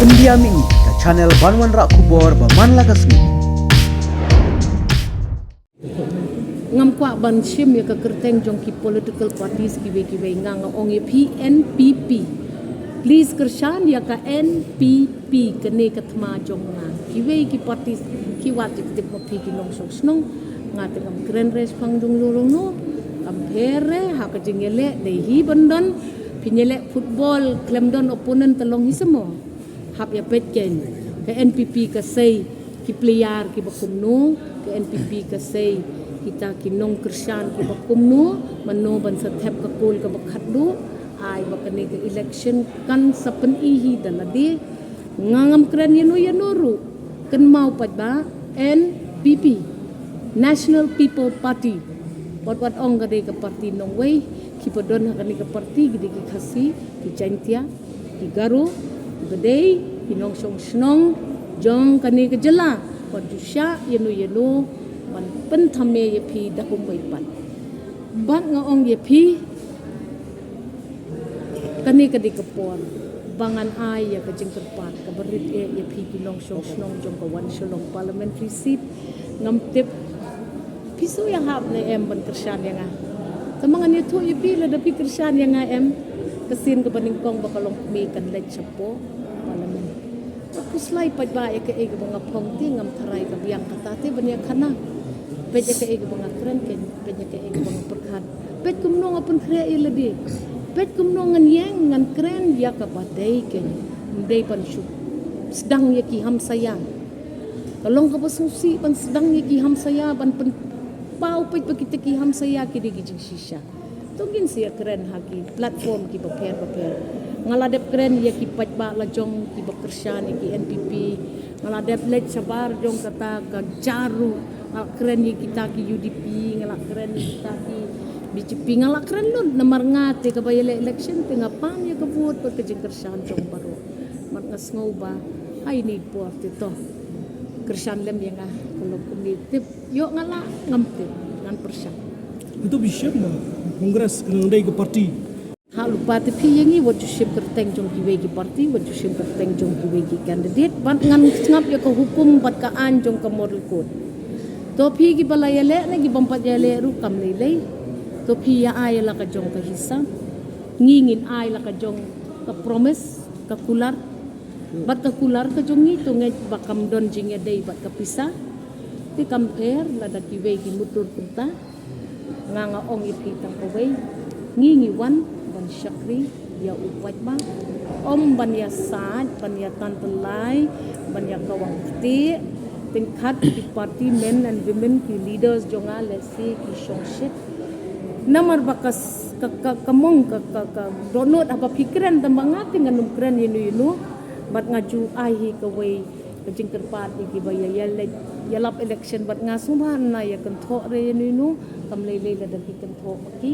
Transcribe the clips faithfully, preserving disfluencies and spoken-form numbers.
India Mini, ka channel ban wanrah khubor ba man la ka sngi. Ngam kwah ban shim ïa ka kyrteng jong ki political parties kiwei kiwei, nga nga ong ïa phi N P P. Please kyrshan ïa ka N P P, kane ka thma jong nga. Kiwei ki parties ki wad ki tip ma phi ki nongshong shnong. Nga te ngam kren re shaphang jong jong no. Kam pher re ha ka jingïaleh dei hi ban don. Phin ïaleh football khlem don opponent te long hi sa mo. Hap ïa peit kein ka N P P ka sei ki player kiba kumno, ka N P P ka sei kita ki nongkyrshan kiba kumno, mano ban sa thep ka kol kaba khatduh. Ai ba kane ka election kan sa pyni hi da lade. Nga ngam kren ïano ïano ruh, kynmaw pat ba N P P, National People Party. Wat wat ong ka dei ka party nongwei, kiba don ha kane ka party ki dei ki Khasi, ki Jaintia, ki Garo, kiba dei ki nongshong shnong jong kane ka jylla. Wat ju shah ïano ïano ban pynthame ïa phi da kumwei pat. Bad nga ong ïa phi, kane ka dei ka por ba ngan ai ïa ka jingkyrpad kaba rit eh ïa phi ki nongshong shnong jong ka Wan Shillong Parliamentary Seat. Ngam tip phi shu ïahap ne em ban kyrshan ïa nga. Tangba ngan ïathuh ïa phi, lada phi kyrshan ïa nga em, ka sien kaba nyngkong ba ka longkmie kan leit shapoh Parliament. Khuslai paidbah ïa kaei kaba nga phong te ngam tharai ka biang kata te ban ïa khana. Peit ïa kaei kaba nga kren, peit ïa kaei kaba nga pyrkhat. Peit kumno nga pynkhreh ïa lade. Peit kumno ngan ïeng ngan kren ïa kaba dei kein. Ym dei ban shu sdang ïa ki hamsaïa. Ka long kaba sngewsih ban sdang ïa ki hamsaïa, ban pynpaw peit ba kita ki hamsaïa ki dei ki jingshisha. To ngin sa ïa kren ha ki platform kiba pher bapher. Nga la dep kren ïa ki paidbah la jong kiba kyrshan ïa ki N P P. Nga la dep leit shabar jong kata ka jaru. Nga la kren ïa kita ki U D P, nga la kren ïa kita ki B J P, nga la kren lut namar nga te kaba ïaleh election te nga pan ïa ka vote bad ka jingkyrshan jong baroh. Mat nga sngew ba ha ine i por te to kyrshan lem ïa nga ka long kumne, tip ïoh nga lah ngam tip, ngan pyrshang. Ito bishop ma Congress ka nang dei ka party. Ha lypa te phi ïa ngi, wat ju shim kyrteng jong kiwei ki party, wat ju shim kyrteng jong kiwei ki candidate. Bad ngan sngap ïa ka hukum bad ka aiñ jong ka Model Code. To phi kiba la ïaleh ne kibym pat ïaleh ruh kam lei lei. To phi ïa ai la ka jong ka hisa. Ngi ngin ai la ka jong ka promise, ka kular. Bad ka kular ka jong ngi to ngeit ba kam don jingïadei bad ka pisa. Te kam pher lada kiwei ki mutdur kumta. Nga nga ong ïa phi tang kawei, ngi ngi wan ban shakri ïa u paidbah. Ym ban ïa sait, ban ïa tan tyllai, ban ïa kawang ktieh. Tyngkhat ki party men and women, ki leaders jong nga lehse ki shongshit. Namar ba ka s-, ka, ka, ka mong ka, ka, ka dohnud haba phi kren, tangba nga te ngan ym kren ïano ïano. Bad nga ju ai hi kawei ka jingkyrpad ïa kiba ïa, ïa leit ïalap election bad nga sngewbha na ïa kynthoh re ïano ïano, kam lei lei lada ki kynthoh ma ki.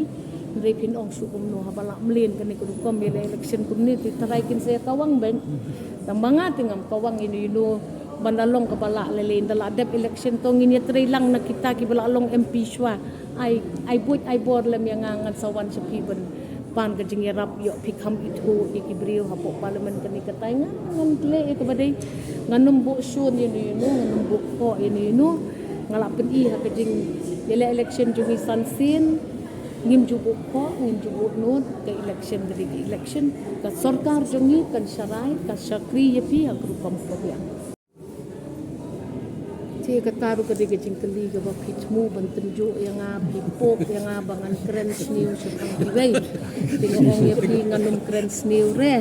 Hynrei phin ong shuh kumno haba lah mlien kane ka rukom ïaleh election kumne te tharai kin sa ïa kawang beit. Tangba nga te ngam kawang ïano ïano ban da long kaba lah lei lei, da lah dep election to ngin ïatrei lang na kita kiba lah long M P shuwa. Ai, ai buit ai bor lem ïa nga, ngan sa wan sha phi ban pan ka jingïarap ïoh phi kham ithuh ïa ki briew hapoh Parliament kane ka taïew. Nga ngan leh ïa kaba dei, ngan ym buh shun ïano ïano, ngan ym buh khoh ïano ïano. Nga lah pyni ha ka jingïaleh election jong ngi san sien. Ngim ju buh khoh, ngim ju buh nud, ka election ka dei ka election. Ka sorkar jong ngi kan sharai, kan shakri ïa phi ha ka rukom kaba biang. Te kata ruh ka dei ka jingkylli kaba phi thmu ban tynjuh ïa nga, phi pop ïa nga ba ngan kren sniew shaphang kiwei. Te nga ong ïa phi ngan ym kren sniew re.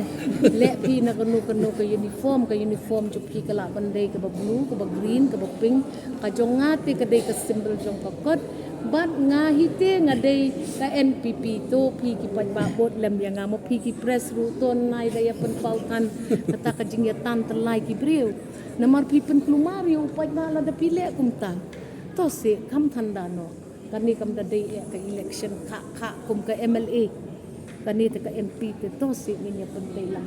Leh phi na kano kano ka uniform, ka uniform jong phi ka lah ban dei kaba blue, kaba green, kaba pink. Ka jong nga te ka dei ka symbol jong ka kot. Bad nga hi te nga dei ka N P P, to phi ki paidbah bud lem ïa nga, mo phi ki press ruh to nai da ïa pynpaw than kata ka jingïatan tyllai ki briew. Namar phi pynkulmar ïa u paidbah lada phi leh kumta. To seh, kham than da noh. Kane kam da dei eh ka election khah khah kum ka M L A. Kane te ka M P te, to seh ngin ïa pynbeit lang.